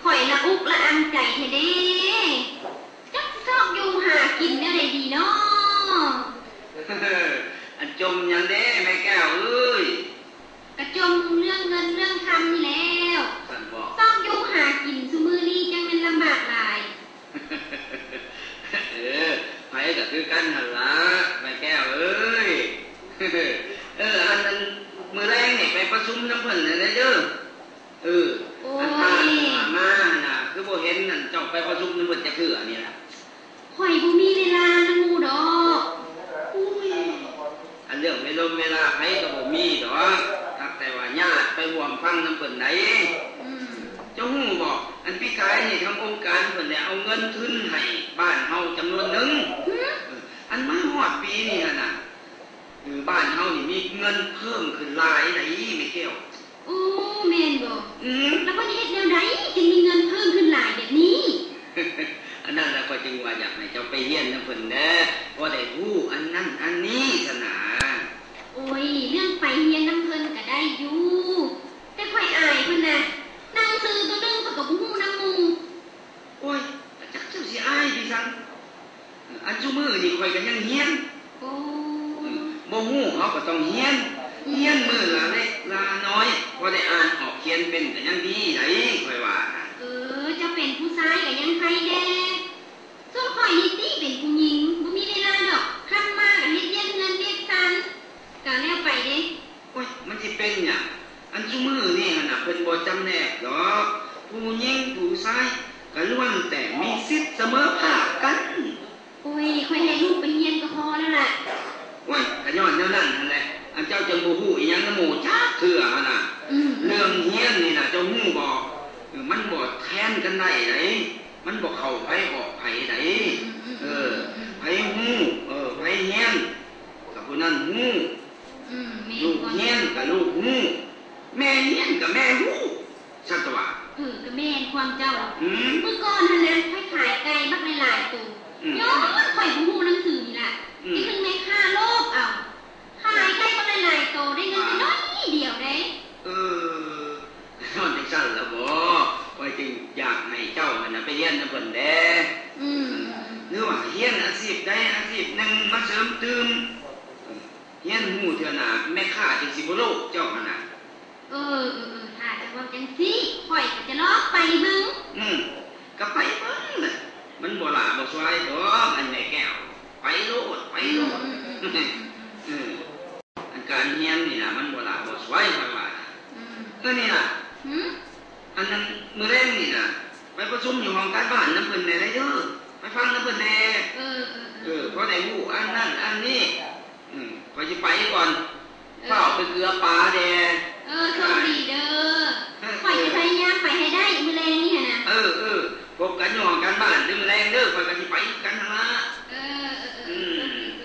ຂ້ອຍລະອຸກລະອັງໃຈແທ້ເດ້ ຈັກຊິຊອກຢູ່ຫາກິນແນວໃດດີເນາະ. ອັນຈົ່ມຫຍັງເດ້ແມ່ແກ້ວເອີຍ? ກະຈົ່ມເລື່ອງເງິນເລື່ອງຄຳນີ້ແຫຼ້ວ. ຊັ້ນບໍ? ຊອກຢູ່ຫາກິນຊຸມື້ນີ້ຈັ່ງແມ່ນລຳບາກຫຼາຍ. ເອີ ໃຜກະຄືກັນຫັ້ນລະແມ່ແກ້ວເອີຍ. ເອີ ອັນ ອັນ ມື້ແລງນີ້ໄປປະຊຸມນຳເພິ່ນແດ່ເດີ. ເອີ ໂອ້ຍ ອັນຖ້າມາຫັ້ນນະ ຄືບໍ່ເຫັນອັນເຈົ້າໄປປະຊຸມນຳເພິ່ນຈັກເທື່ອນີ້ລະ. ຂ້ອຍບໍ່ມີເວລານຳໝູ່ດອກ. ໂອ້ຍ ອັນເລື່ອງເວລົມເວລາໃຜກະບໍ່ມີດອກ ຫາກແຕ່ວ່າຍາດໄປຮ່ວມຟັງນຳເພິ່ນໃດ໋. ອືມ ເຈົ້າຮູ້ບໍ່ ອັນປີກາຍນີ້ທາງອົງການເພິ່ນໄດ້ເອົາເງິນທຶນໃຫ້ບ້ານເຮົາຈຳນວນໜຶ່ງ. ຫື? ເອີ ອັນມາຮອດປີນີ້ຫັ້ນນະ ເອີ ບ້ານເຮົານີ້ມີເງິນເພີ່ມຂຶ້ນຫຼາຍໃດ໋ແມ່ແກ້ວ. ໂອ້ ແມ່ນບໍ? ອືມ ແລ້ວເພິ່ນເຮັດແນວໃດຈຶ່ງມີເງິນເພີ່ມຂຶ້ນຫຼາຍແບບນີ້? ອັນນັ້ນລະ ຂ້ອຍຈຶ່ງວ່າຢາກໃຫ້ເຈົ້າໄປຮຽນນຳເພິ່ນແດ່ ພໍໄດ້ຮູ້ອັນນັ້ນອັນນີ້ຊັ້ນນາ. ໂອ້ຍ ເລື່ອງໄປຮຽນນຳເພິ່ນກະໄດ້ຢູ່ ແຕ່ຂ້ອຍອາຍເພິ່ນນະ ໜັງສືໂຕໜຶ່ງຂ້ອຍກະບໍ່ຮູ້ນຳໝູ່. ໂອ້ຍ ກະຈັກເຈົ້າຊິອາຍໄປສັງ ອັນຊຸມື້ນີ້ຂ້ອຍກະຍັງຮຽນ. ໂອ້ ບໍ່ຮູ້ເຮົາກະຕ້ອງຮຽນ ຮຽນມື້ລະເລັກລະນ້ອຍ ພໍໄດ້ອ່ານອອກຂຽນເປັນກະຍັງດີໃດ໋ ຂ້ອຍວ່ານະ. ເອີ ເຈົ້າເປັນຜູ້ຊາຍກະຍັງໄຄແດ່ ສ່ວນຂ້ອຍນີ້ຕິເປັນຜູ້ຍິງ ບໍ່ມີເວລາດອກ ຄ່ຳມາກະເຮັດວຽກເຮືອນວຽກຊານ ກະແລ້ວໄປເດ້. ໂອ້ຍ ມັນຊິເປັນຫຍັງ ອັນຊຸມື້ນີ້ຫັ້ນນະ ເພິ່ນບໍ່ຈຳແນກດອກ ຜູ້ຍິງຜູ້ຊາຍ ກະລ້ວນແຕ່ມີສິດສະເໝີພາບກັນ. ໂອ້ຍ ຂ້ອຍໃຫ້ລູກໄປຮຽນກະພໍແລ້ວລະ. ໂອ້ຍ ກະຍ້ອນແນວນັ້ນຫັ້ນແຫຼະ ອັນເຈົ້າຈຶ່ງບໍ່ຮູ້ອີ່ຫຍັງນຳໝູ່ຈັກເທື່ອຫັ້ນນະ. ອືມ ເລື່ອງຮຽນນີ້ນະ ເຈົ້າຮູ້ບໍ່ ມັນບໍ່ແທນກັນໄດ້ໃດ໋ ມັນບໍ່ເຂົ້າໃຜອອກໃຜໃດ໋. ອືມ ເອີ ໃຜຮູ້ ເອີ ໃຜຮຽນ ກະຜູ້ນັ້ນຮູ້. ອືມ ແມ່ນ ລູກຮຽນກະລູກຮູ້ ແມ່ຮຽນກະແມ່ຮູ້ ສັດວະ. ເອີ ກະແມ່ນຄວາມເຈົ້າ. ອືມ ມື້ກ່ອນຫັ້ນນະ ຂ້ອຍຂາຍໄກ່ບັກຫຼາຍໆໂຕ ອືມ ຍ້ອນຂ້ອຍບໍ່ຮູ້ໜັງສືນີ້ລະ. ອືມ ໄປເຖິງແມ່ຄ້າໂລບເອົາ ຂາຍໄກ່ບັກຫຼາຍໆໂຕ ໄດ້ເງິນນ້ອຍດຽວເດ້. ເອີ ຍ້ອນຈັ່ງຊັ້ນລະບໍ ຂ້ອຍຈຶ່ງຢາກໃຫ້ເຈົ້າຫັ້ນນະໄປຮຽນນຳເພິ່ນແດ່. ອືມ ຫຼືວ່າຮຽນອາຊີບໃດອາຊີບໜຶ່ງມາເສີມຕື່ມ ຮຽນຮູ້ເທື່ອໜ້າ ແມ່ຄ້າຈຶ່ງຊິບໍ່ໂລບເຈົ້າຫັ້ນນະ. ເອີ ເອີ ເອີ ຖ້າຈະເວົ້າຈັ່ງຊີ້ ຂ້ອຍກະຈະລອງໄປເບິ່ງ. ອືມ ກະໄປເບິ່ງແຫຼະ ມັນບໍ່ຫຼ້າບໍ່ຊວາຍດອກ ອັນແມ່ແກ້ວ ໄປໂລດ ໄປໂລດ. ອືມ ເອີ ອັນການຮຽນນີ້ນະ ມັນບໍ່ຫຼ້າບໍ່ຊວາຍ ຂ້ອຍວ່າ. ອືມ ເອີ ນີ້ລະ. ຫື? ອັນນັ້ນ ມື້ແລງນີ້ນະ ໄປປະຊຸມຢູ່ຫ້ອງການບ້ານນຳເພິ່ນແດ່ເດີ ໄປຟັງນຳເພິ່ນແດ່. ເອີ ເອີ ເອີ ພໍໄດ້ຮູ້ອັນນັ້ນອັນນີ້. ອືມ ຂ້ອຍຊິໄປກ່ອນ. ເອີ ຟ້າວໄປເກືອປາແດ່. ເອີ ໂຊກດີເດີ. ເອີ ຂ້ອຍຊິພະຍາຍາມໄປໃຫ້ໄດ້ມື້ແລງນີ້ຫັ້ນນະ. ເອີ ເອີ ພົບກັນຢູ່ຫ້ອງການບ້ານເດີມື້ແລງເດີ ຂ້ອຍກະຊິໄປຄືກັນຫັ້ນລະ. ເອີ ເອີ ເອີ ອືມ ໂຊ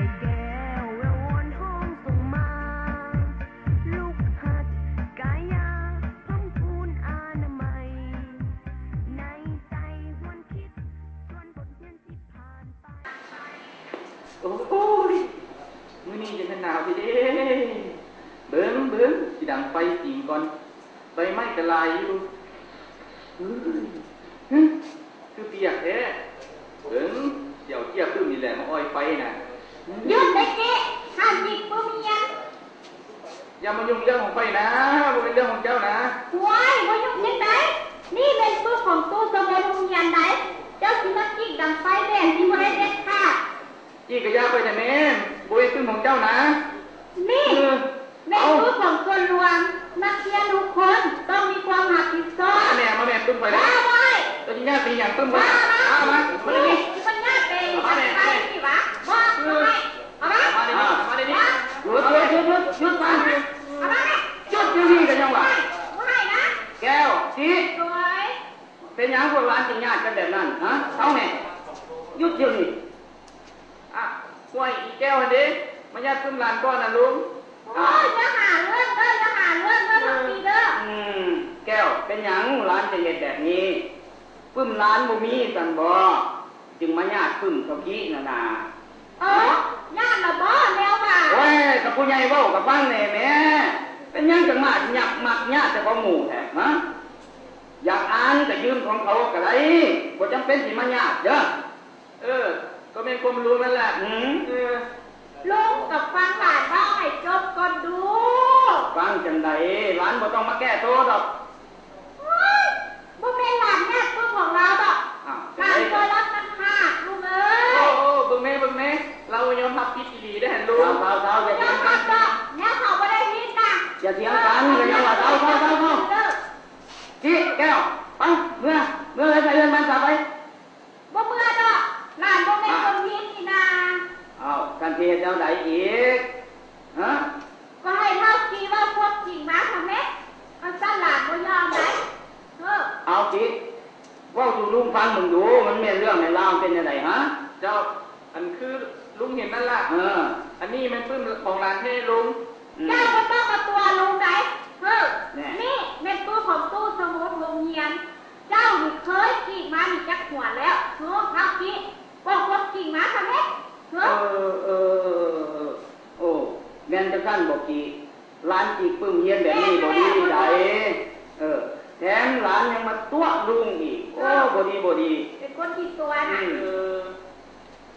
ກດີ. ໂອ້ຍ ມື້ນີ້ຈັ່ງແມ່ນໜາວແທ້ເດ້. ເບິ່ງ ເບິ່ງ ຊິດັງໄຟຈິງກ່ອນ. ໃບໄມ້ກະຫຼາຍຢູ່. ເຮີ້ຍ ຫຶ ຄືປຽກແທ້. ເບິ່ງ ຊິເອົາເຈ້ຍປຶ້ມນີ້ແຫຼະມາອອຍໄຟນະ. ຢຸດເດ້ເຈ້ ຫ້າມຫຍິບປຶ້ມຮຽນ. ຢ່າມາຫຍຸ້ງເລື່ອງຂອງຂ້ອຍນະ ບໍ່ແມ່ນເລື່ອງຂອງເຈົ້ານະ. ໂອ້ຍ ບໍ່ຫຍຸ້ງຈັ່ງໃດ ນີ້ແມ່ນປຶ້ມຂອງຕູ້ສະໝຸດໂຮງຮຽນໃດ໋. ເຈົ້າຊິມາຈິກດັງໄຟແບບນີ້ບໍ່ໄດ້ເດັດຂາດ. ຈີກກະຢ່າຂ້ອຍແທ້ແມ່ ບໍ່ແມ່ນປຶ້ມຂອງເຈົ້ານະ. ນີ້ ເອີ ແມ່ນປຶ້ມຂອງສ່ວນລວມ ນັກຮຽນທຸກຄົນຕ້ອງມີຄວາມຮັບຜິດຊອບ. ມາແມ່ ມາແມ່ ປຶ້ມຂ້ອຍນະ. ເຈົ້າຊິຍາກໄປຫຍັງປຶ້ມຂ້ອຍ. ມາ ມາ ມາ ມານີ້ ຊິມາຍາກໄປດັງໄຟນີ້ຫວາ. ບໍ່ ບໍ່ໃຫ້ ເອົາມາ ມານີ້ ມານີ້. ຢຸດ ຢຸດ ຢຸດ. ນັ້ນ ຮະ? ເອົາແມ່ ຢຸດດຽວນີ້. ອະ ຫ້ວຍ ອີແກ້ວຫັ້ນເດ້ ມາຍາດປຶ້ມຫຼານກ່ອນນະລຸງ. ໂອ້ຍ ຢ່າຫາເລື່ອງເດີ ຢ່າຫາເລື່ອງເດີ ເອີ ພັກດີເດີ. ອືມ ແກ້ວ ເປັນຫຍັງຫຼານຈຶ່ງເຮັດແບບນີ້? ປຶ້ມຫຼານບໍ່ມີຊັ້ນບໍ? ຈຶ່ງມາຍາດປຶ້ມເທົ່າກີ້ນັ້ນນາ. ເອີ ຍາດລະບໍແນວວ່າ? ໂອ້ຍ ກະຜູ້ໃຫຍ່ເວົ້າກະຟັງແດ່ແມ້. ເປັນຫຍັງຈັ່ງມາຍັກມັກຍາດແຕ່ຂອງໝູ່ແທ້ ຮະ? ຢາກອ່ານກະຢືມຂອງເຂົາກະໄດ້ ບໍ່ຈຳເປັນຊິມາຍາດເດີ. ເອີ ກໍແມ່ນຄວາມລຸງນັ້ນແຫຼະ. ອືມ ເອີ ລຸງກໍຟັງຫຼານເວົ້າໃຫ້ຈົບກ່ອນດູ. ຟັງຈັ່ງໃດ? ຫຼານບໍ່ຕ້ອງມາແກ້ໂຕດອກ. ໂອ້ຍ ບໍ່ແມ່ນຫຼານຍາດປຶ້ມຂອງລາວດອກ. ອ້າວ ຫຼານຕົວລາວຕ່າງຫາກ ລຸງເອີຍ. ໂອ້ ເບິ່ງແມ້ ເບິ່ງແມ້ ລາວຍອມຮັບຜິດອີ່ຫຼີເດ້ຫັ້ນລຸງ. ເຊົາໆໆ ຢ່າຖຽງກັນ. ຍອມຮັບດອກ ແນວເຂົາບໍ່ໄດ້ຜິດນະ. ຢ່າຖຽງກັນ ກໍຍັງວ່າເຊົາໆໆ. ເອີ ຈິ ແກ້ວ ໄປ ເມືອ ເມືອເຮືອນໃຜເຮືອນມັນຊະໄປ. ບໍ່ເມືອດອກ ຫຼານບໍ່ແມ່ນຄົນຜິດນີ້ນາ. ອ້າວ ຊັ້ນຊິເຮັດແນວໃດອີກ ຮະ? ກໍໃຫ້ທ້າວກີເວົ້າຄວາມຈິງມາຊັ້ນແຫຼະ ຄັນຊັ້ນຫຼານບໍ່ຍອມໃດ໋. ເອີ ເອົາຕິ ເວົ້າສູ່ລຸງຟັງເບິ່ງດູ ມັນແມ່ນເລື່ອງແມ່ນລາວເປັນແນວໃດ ຮະ? ເຈົ້າ ອັນຄືລຸງເຫັນນັ້ນລະ. ເອີ ອັນນີ້ແມ່ນປຶ້ມຂອງຫຼານແທ້ລຸງ. ອືມ ເຈົ້າບໍ່ຕ້ອງມາຕົວະລຸງໃດ໋. ເຮີ ແນ່ ນີ້ແມ່ນປຶ້ມຂອງຕູ້ສະໝຸດໂຮງຮຽນ. ເຈົ້ານີ້ເຄີຍກີກມານີ້ຈັກຫວນແລ້ວ? ເຮີ ເວົ້າກີກ ເວົ້າຄວາມຈິງມາຊະແມ້. ເຮີ ເອີ ເອີ ເອີ ເອີ ໂອ້ ແມ່ນຈັ່ງຊັ້ນບໍກີກ? ຫຼານກີກປຶ້ມຮຽນແບບນີ້ບໍ່ດີໃດ໋. ເອີ ແຖມຫຼານຍັງມາຕົວະລຸງອີກ. ໂອ້ ເອີ ບໍ່ດີ ບໍ່ດີ ເປັນຄົນຂີ້ຕົວະນະ. ອືມ ເອີ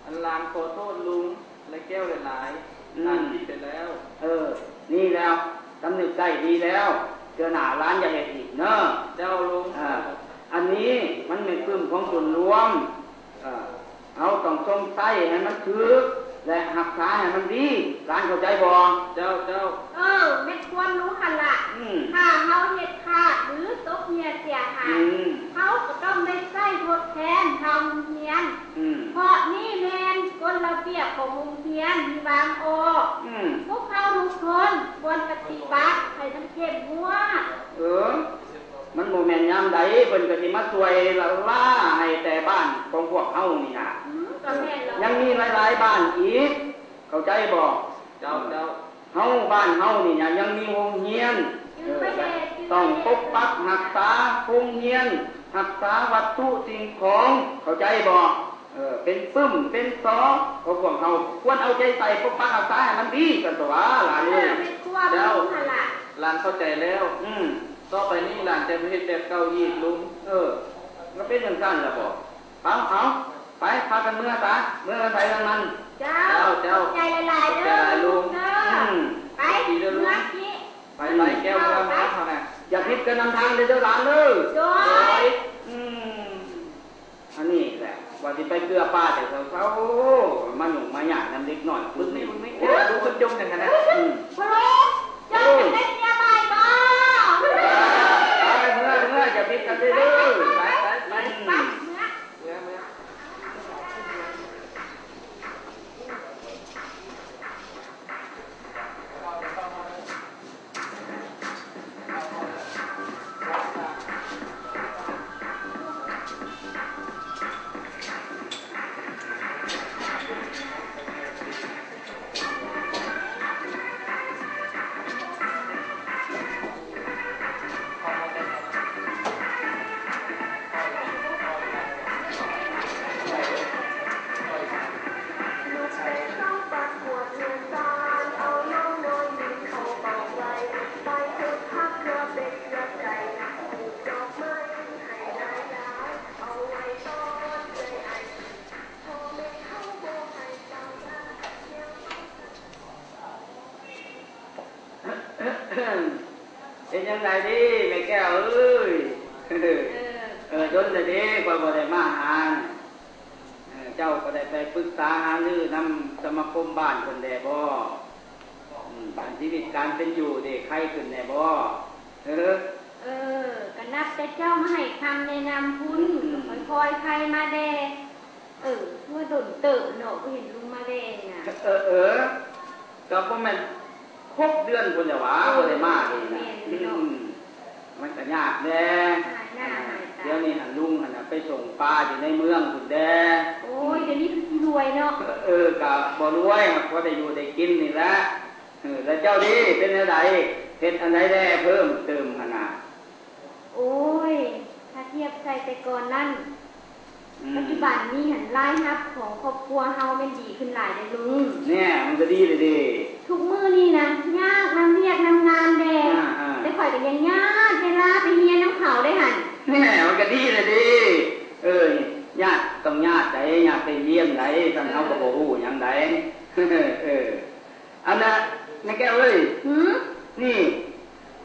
ອັນຫຼານຂໍໂທດລຸງ ແລະແກ້ວຫຼາຍໆ. ອືມ ຫຼານຜິດໄປແລ້ວ. ເອີ ນີ້ແລ້ວ ສຳນຶກໄດ້ດີແລ້ວ ເທື່ອໜ້າຫຼານຢ່າເຮັດອີກເນີ. ເຈົ້າລຸງ. ເອີ ອັນນີ້ມັນແມ່ນປຶ້ມຂອງສ່ວນລວມ. ເອີ ເຮົາຕ້ອງຊົງໃຊ້ໃຫ້ມັນຖືກ ແລະ ຮັກສາໃຫ້ມັນດີ. ຫຼານເຂົ້າໃຈບໍ່? ເຈົ້າ ເຈົ້າ. ເອີ ແມ່ນຄວາມຮູ້ຫັ້ນລະ. ອືມ ຖ້າເຮົາເຮັດພາດ ຫຼື ຕົກເຫື່ອເສຍຫາຍ ອືມ ເຮົາກໍຕ້ອງໄດ້ໃຊ້ທົດແທນທາງໂຮງຮຽນ. ອືມ ເພາະນີ້ແມ່ນກົດລະບຽບຂອງໂຮງຮຽນທີ່ວາງອອກ. ອືມ ພວກເຮົາທຸກຄົນຄວນປະຕິບັດໃຫ້ມັນເຂັ້ມງວດ. ເອີ ມັນບໍ່ແມ່ນຍາມໃດເພິ່ນກໍຊິມາຊ່ວຍລ້າໆໃຫ້ແຕ່ບ້ານຂອງພວກເຮົານີ້ນະ. ອືມ ກໍແມ່ນແລ້ວ. ເອີ ຍັງມີຫຼາຍໆບ້ານອີກ ເຂົ້າໃຈບໍ່? ເຈົ້າ ເຈົ້າ. ເຮົາ ບ້ານເຮົານີ້ນະ ຍັງມີໂຮງຮຽນ ເອີ ຕ້ອງປົກປັກຮັກສາໂຮງຮຽນ ຮັກສາວັດຖຸສິ່ງຂອງ ເຂົ້າໃຈບໍ່? ເອີ ເປັນປຶ້ມເປັນສໍຂອງພວກເຮົາ ຄວນເອົາໃຈໃສ່ປົກປັກຮັກສາໃຫ້ມັນດີ ຊັ້ນຕົວະຫຼານເອີຍ. ເຈົ້າ ຫຼານເຂົ້າໃຈແລ້ວ. ອືມ ຕໍ່ໄປນີ້ຫຼານຈະບໍ່ເຮັດແບບເກົ່າອີກລຸງ. ເອີ ມັນເປັນຈັ່ງຊັ້ນລະບໍ? ເອົາ ເອົາ ໄປ ພາກັນເມືອຊະ ເມືອໃຜເມືອມັນ. ເຈົ້າ ເຈົ້າ ເຈົ້າ. ຂອບໃຈຫຼາຍໆເດີ ຂອບໃຈຫຼາຍລຸງເດີ. ອືມ ໄປ ດີເດີລຸງ. ເມືອ ໄປ ໄປ ແກ້ວ ເມືອ ເມືອເຮົານະ. ຢ່າຜິດກັນນຳທາງເດີ ເດີຫຼານເດີ. ໂດຍ. ອືມ ອັນນີ້ແຫຼະ ວ່າຊິໄປເກືອປ່າແຕ່ເຊົ້າໆ ມາຫຍຸ້ງມາຍາກນຳເດັກນ້ອຍ ບຶດນີ້ ບຶດນີ້ ເຈົ້າ ດູຄົນຈົ່ມຈັ່ງຫັ້ນນະ. ອືມ ໂອ້ໂຫ ເຈົ້າຢາກໄດ້ເມຍໃໝ່ບໍ່? ເອີ ໄປເມືອ ເມືອ ຢ່າຜິດກັນເດີ. ໄປ ໄປ ໄປ ອືມ ໄປ ເມືອ ເມືອ ເມືອ. ເປັນຈັ່ງໃດເດ ແມ່ແກ້ວເອີຍ? ເອີ ດົນແລ້ວເດ ຂ້ອຍບໍ່ໄດ້ມາຫາ. ເຈົ້າກໍໄດ້ໄປປຶກສາຫາລືນຳສະມາຄົມບ້ານເພິ່ນແດ່ບໍ່? ອືມ ບ້ານຊີວິດການເປັນຢູ່ເດ ໄຄຂຶ້ນແດ່ບໍ່? ເອີ ເອີ ກໍນັບແຕ່ເຈົ້າມາໃຫ້ຄຳແນະນຳພຸ້ນ ອືມ ກໍຄ່ອຍໆໄຄມາແດ່. ເອີ ວ່າດົນເຕີບເນາະ ບໍ່ເຫັນລຸງມາແລນະ. ເອີ ເອີ ກໍບໍ່ແມ່ນຫົກເດືອນພຸ້ນແຫຼະຫວາ ບໍ່ໄດ້ມາເດນະ. ອືມ ມັນກໍຍາກແດ່ ຫາຍໜ້າຫາຍຕາ. ດຽວນີ້ຫັ້ນລຸງຫັ້ນນະໄປສົ່ງປາຢູ່ໃນເມືອງພຸ້ນແດ່. ໂອ້ຍ ດຽວນີ້ຄືຊິລວຍເນາະ. ເອີ ກະບໍ່ລວຍ ພໍໄດ້ຢູ່ໄດ້ກິນນີ້ແຫຼະ. ເອີ ແລ້ວເຈົ້າເດ ເປັນແນວໃດ? ເຮັດອັນໃດແດ່ເພີ່ມເຕີມຫັ້ນນະ? ໂອ້ຍ ຖ້າທຽບໃສ່ແຕ່ກ່ອນນັ້ນ ອືມ ປັດຈຸບັນນີ້ຫັ້ນ ລາຍຮັບຂອງຄອບຄົວເຮົາແມ່ນດີຂຶ້ນຫຼາຍເດ້ລຸງ. ແນ່ ມັນກໍດີແລ້ວເດ. ທຸກມື້ນີ້ນະ ຍາກນຳວຽກນຳງານແດ່ ອ່າໆ ແຕ່ຂ້ອຍກໍຍັງຍາດເວລາໄປຮຽນນຳເຂົາໄດ້ຫັ້ນ. ແນ່ ມັນກໍດີແລ້ວເດ. ເອີ ຍາດຕ້ອງຍາດໃດ໋ ຍາດໄປຮຽນໃດ໋ ຊັ້ນເຮົາກໍບໍ່ຮູ້ຫຍັງໃດ໋. ເອີ ອັນນ່າ ແມ່ແກ້ວເອີຍ. ຫື? ນີ້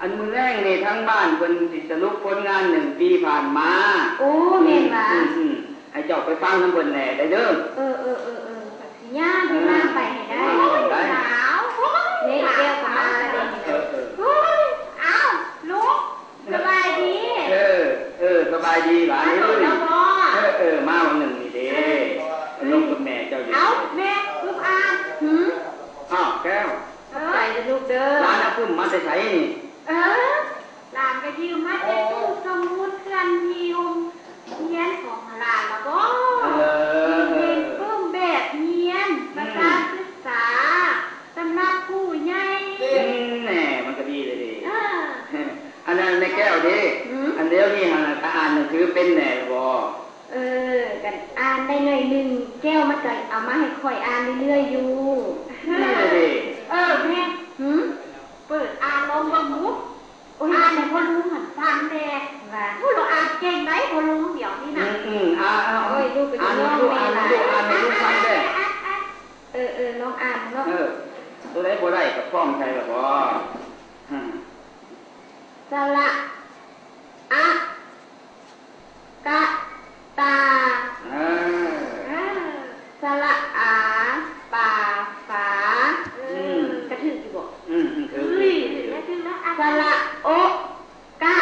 ອັນມື້ແລງນີ້ທາງບ້ານເພິ່ນຊິສະຫຼຸບຜົນງານໜຶ່ງປີຜ່ານມາ. ໂອ້ ແມ່ນຫວາ? ອືມ ອືມ ໃຫ້ເຈົ້າໄປຟັງນຳເພິ່ນແດ່ໄດ້ເດີ. ເອີ ເອີ ເອີ ເອີ ຂ້ອຍຊິຍາມເວລາໄປໃຫ້ໄດ້. ເອີ ໄດ້. ໂອ້ຍ ໜາວ. ໂອ້ຍ ເດ້ ແກ້ວກໍມາແລ້ວເດ້. ເອີ ເອີ ໂອ້ຍ ອ້າວ ລຸງ ສະບາຍດີ. ເອີ ເອີ ສະບາຍດີຫຼານເອີຍ. ເອີ ເອີ ມາວັນໜຶ່ງນີ້ເດ້ ເອີ ລົມກັບແມ່ເຈົ້າຢູ່. ເອົ້າ ແມ່ ປຶ້ມອ່ານ. ຫື? ອ້າວ ແກ້ວ ຂອບໃຈເດີລູກເດີ. ຫຼານເອົາປຶ້ມມາແຕ່ໃສນີ້? ເອີ ຫຼານກໍຢືມມາແຕ່ຕູ້ສະໝຸດເຄື່ອນທີ່ໂຮງຮຽນຂອງຫຼານລະບໍ. ເອີ ເປັນປຶ້ມແບບຮຽນ ອືມ ປະຊາສຶກສາ ສຳລັບຜູ້ໃຫຍ່. ອືມ ແນ່ ມັນກໍດີເລີຍເດ. ເອີ ອັນນັ້ນແມ່ແກ້ວເດ. ຫື? ອັນດຽວນີ້ຫັ້ນນະ ກະອ່ານໜັງສືເປັນແດ່ລະບໍ? ເອີ ກໍອ່ານໄດ້ໜ້ອຍໜຶ່ງ ແກ້ວມັນກໍເອົາມາໃຫ້ຂ້ອຍອ່ານເລື້ອຍໆຢູ່. ດີເລີຍເດ. ເອີ ແມ່. ຫື? ເປີດອ່ານລອງເບິ່ງດູ. ໂອ້ຍ ອ່ານໃຫ້ພໍ່ລຸງຫັ້ນຟັງແດ່. ວ່າ ໂອ້ ລາວອ່ານເກັ່ງໄດ໋ພໍ່ລຸງດຽວນີ້ນະ. ອືມໆ ອ່ານ ອ່ານ ໂອ້ຍ ລູກກໍ ອ່ານໃຫ້ລູກ ອ່ານໃຫ້ລູກ ອ່ານໃຫ້ລູກຟັງແດ່. ເອີໆ ລອງອ່ານເນາະ. ເອີ ຕົວໃດບໍ່ໄດ້ກໍຟ້ອງໃສ່ລະບໍ. ຫື? ສະຫຼະ ອະ ກະ ຕາ. ເອີ ເອີ ສະຫຼະອາ ປາ ຝາ. ເອີ ອືມ ກະຖືກຢູ່ບໍ? ອືມໆ ຖືກ ຖືກ ຖືກ ຖືກແລ້ວ ຖືກແລ້ວ. ສະຫຼະ ໂອ ກະ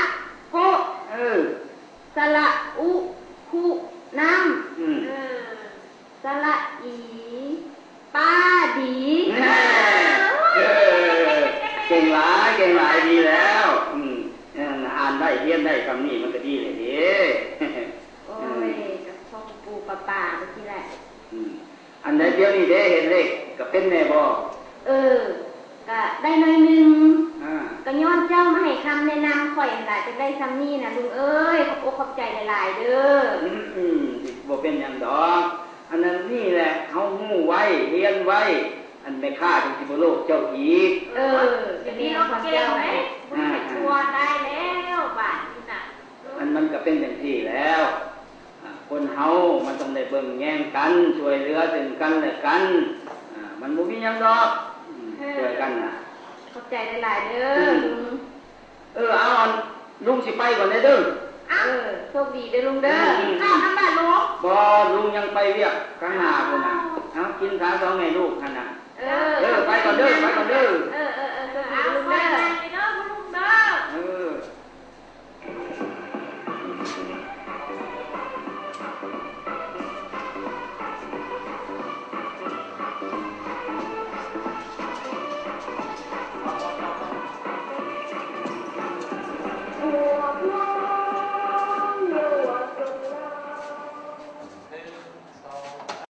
ໂກະ. ເອີ ສະຫຼະ ອຸ ຄຸ ນ້ຳ. ອືມ ເອີ ສະຫຼະ ອີ ປາດີ. ແນ່ ເອີ ເກັ່ງຫຼາຍ ເກັ່ງຫຼາຍ ດີແລ້ວ. ອືມ ອ່ານໄດ້ ຮຽນໄດ້ຊ່ຳນີ້ມັນກໍດີແລ້ວເດ. ໂອ້ຍ ອືມ ກໍສົ່ງປູປາປາໄປຊີ້ແຫຼະ. ອືມ ອັນໃດດຽວນີ້ເດ້ ເຮັດເລກກໍເປັນແດ່ບໍ? ເອີ ກະໄດ້ໜ້ອຍໜຶ່ງ. ອ່າ ກະຍ້ອນເຈົ້າມາໃຫ້ຄຳແນະນຳຂ້ອຍຫັ້ນລະ ຈຶ່ງໄດ້ຊ່ຳນີ້ນະລຸງເອີຍ. ຂອບອົກຂອບໃຈຫຼາຍໆເດີ. ອືມໆ ບໍ່ເປັນຫຍັງດອກ. ອັນນັ້ນນີ້ແຫຼະ ເຮົາຮູ້ໄວ ຮຽນໄວ ອັນແມ່ຄ້າຈຶ່ງຊິບໍ່ໂລບເຈົ້າອີກ. ເອີ ເປັນແນວຂອງເຈົ້າ. ອ່າ ໄດ້ແລ້ວບາດນີ້ນະ. ອັນມັນກໍເປັນຈັ່ງຊີ້ແລ້ວ. ອ່າ ຄົນເຮົາມັນຕ້ອງໄດ້ເບິ່ງແຍງກັນ ຊ່ວຍເຫຼືອເຊິ່ງກັນແລະກັນ. ອ່າ ມັນບໍ່ມີຫຍັງດອກ. ອືມ ເອີ ຊ່ວຍກັນນະ. ຂອບໃຈຫຼາຍໆເດີ ອືມ ລຸງ. ເອີ ເອົາ ອັນ ລຸງຊິໄປກ່ອນເດີ. ເອີ ໂຊກດີເດີລຸງເດີ. ອືມ ກິນເຂົ້ານຳບາດລຸງ? ບໍ່ ລຸງຍັງໄປວຽກຂ້າງໜ້າພຸ້ນນະ. ເອົາ ກິນຊາສອງແມ່ລູກຫັ້ນນະ. ເອີ ເອີ ໄປກ່ອນເດີ ໄປກ່ອນເດີ. ເອີ